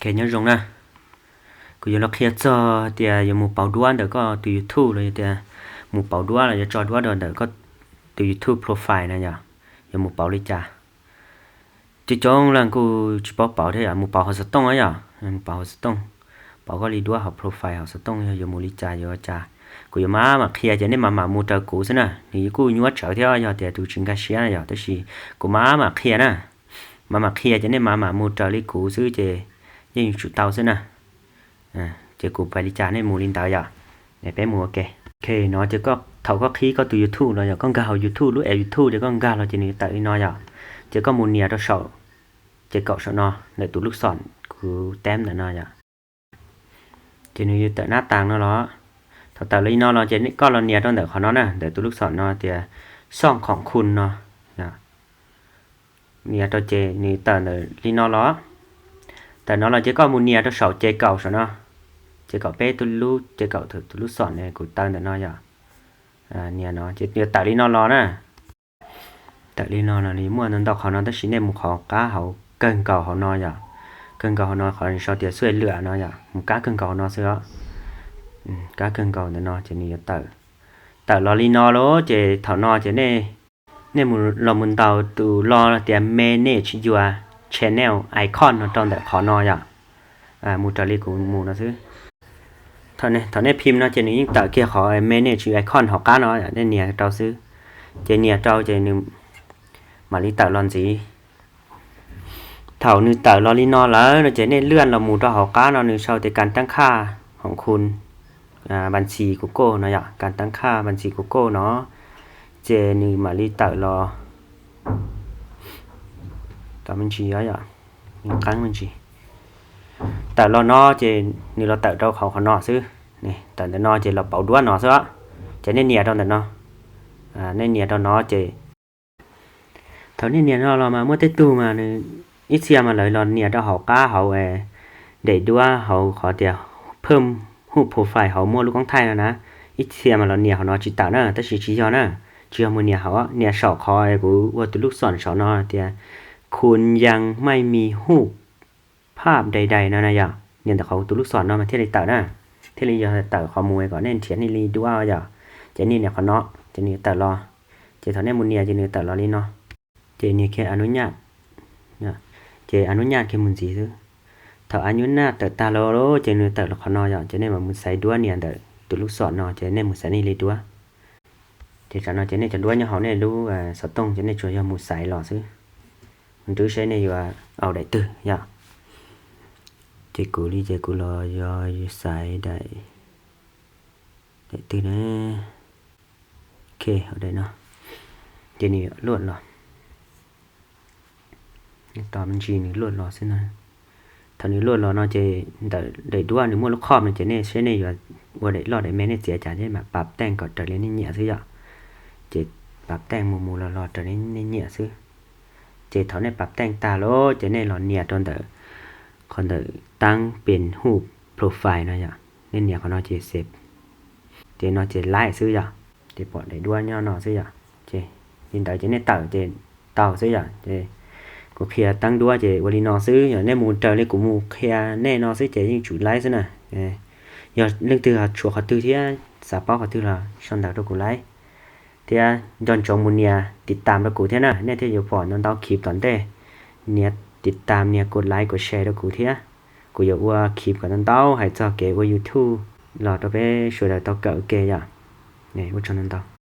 Ok, nyob zoo na. Kuv yuav los qhia txog tias yuav mus pauv duab ntawm koj tus YouTube los yog tias mus pauv duab los yuav tso duab rau ntawm koj tus YouTube profile na yom. Yuav mus pauv li cas? Coob coob leej kuj tsis paub pauv thiab yom, mus pauv hauv xov tooj yom, mus pauv hauv xov tooj, pauv koj li duab hauv profile hauv xov tooj yog yuav mus li cas yuav ua cas. Kuv yuav maj mam qhia ces nej maj mam mus raws kuv xwb na, nws kuj nyuaj tsawv thiab yog tias tus tsis nkag siab na yom, tab sis kuv maj mam qhia na, maj mam qhia ces nej maj mam mus raws li kuv xwb ces yeej yuav tsum tau xwb na. Ces kuv pais li cas nej mus li ntawd yom. Peb mus ua ke. Ok, no ces thaum koj qhib koj tus YouTube los yog koj nkag hauv YouTube, lub app YouTube ces koj nkag los ces nws tawm li no yom. Ces koj mus nias rau saum ces kaum saum no ntawm tus lub xom kuv teb ntawm no yom. Ces nws yuav tawm nab tas no los. Thaum tawm li no los ces koj los nias rau ntawm qhov no na, ntawm tus lub xom no tias xoj khoom khu no. Nias rau ces nws tawm ntawm li no los. Tawm no los ces koj mus nias rau saum ces kaum saum no. Ces kaum peb tus lub, ces kaum tus lub xom ne kuv taw ntawm no yom. Nias no ces yuav tawm li no los na. Tawm li no los nws muaj ntau ntau qhov no tab sis nej mus qhov kab hauv kawg nkaus hauv no yom. Kawg nkaus hauv no qhov sau tias xuaj lwam no yom, mus kab kawg nkaus hauv no xwb os. Kab kawg nkaus ntawm no ces nws yuav tawm. Tawm los li no lawm ces thaum no ces nej mus los mus ntaus tus lo tias manage your channel icon no rau ntawm qhov no yom. Mus raws li kuv mus no xwb. Thaum nej phim no ces nws yeej tawm kiag qhov manage icon hauv qab no, nej nias rau xwb. Ces nias rau ces nws mam li tawm los ntxiv. Thaum nws tawm los li no lawm no ces nej lwaj los mus rau hauv qab no nws sau tias kas tab khaj hoom khu, vas ntxhi kuv koj no yom, kas tab khaj vas ntxhi kuv koj no. Ces nws mam li tawm los, tau me ntsis os yom, nws qeeb me ntsis. Tawm los no ces nws los tawm rau qhov qhov no xwb. Tawm ntawm no ces los pauv duab no xwb os. Ces nej nias rau ntawm no, nej nias rau no ces thaum nej nias no los mas muaj tej tug mas nws ib txhia mas lawv los nias rau hauv qab hauv daim duab hauv qhov tias phwj huj profile hauv muaj lub koob thaij no na. Ib txhia mas los nias hauv no tsis tawm na, tab sis tsis yog na, tsis yog mus nias hauv, nias saum qhov kuv ua tus lub xom saum no tias khu yaj maj mis huj phaj dai dai no na yom, nias ntawm qhov tus lub xom no mas thiaj li tawm na, thiaj li yog tawm qhov mus kom nej nrhiav nej li duab yom. Ces nej nias qhov no ces nws tawm los, ces thaum nej mus nias ces nws tawm los li no. Ces nias kiag a nub nyaj, ces a nub nyaj kiag mus ntxiv xwb. Thaum a nub nyaj tawm tag lawm ces nws tawm los qhov no yom, ces nej mam mus xaiv duab nias ntawm tus lub xom no ces nej mus xaiv nej li duab. Ces tsam no ces nej cov duab nyob hauv nej lub xov tooj ces nej tsuas yog mus xaiv los xwb. Mus nrwb seb nej yuav au daim twg yom. Ces kuv li ces kuv los yog xaiv daim, daim twg ne. Ok, au daim no. Ces nws luaj los, tos me ntsis nws luaj los xwb na. Thaum nws luaj los no ces ntawm daim duab nws muaj lub khom no ces nej seb nej yuav ua daim loj daim me nej txiav cas nej mam pav teej kom raws li nej nyiam xwb yom. Ces pav teej mus mus los los raws li nej nyiam xwb. Ces thaum nej pav teej tag lawm ces nej los nias rau ntawm qhov ntawm tab pem huj profile no yom, nej nias qhov no ces xev, ces no ces laib xwb yom, ces pom daim duab nyob no xwb yom. Ces li ntawd ces nej tawm ces tau xwb yom. Ces kuv qhia tab duab ces ua li no xwb yom, nej mus raws li kuv mus qhia nej no xwb ces yeej tsum laib xwb na. Yog leej twg tshuav qhov twg thiab xav paub qhov twg los sau ntawv rau kuv laib thiab nco ntsoov mus nias tiv tam rau kuv thiab na, nej thiaj yuav pom ntau ntau clip tom ntej. Nias tiv tam, nias kuv like, kuv share rau kuv thiab. Kuv yuav ua clip kom ntau ntau hais txog kev ua YouTube los rau peb sawv daws tau kawm ua ke yom. Ua tsaug ntau ntau.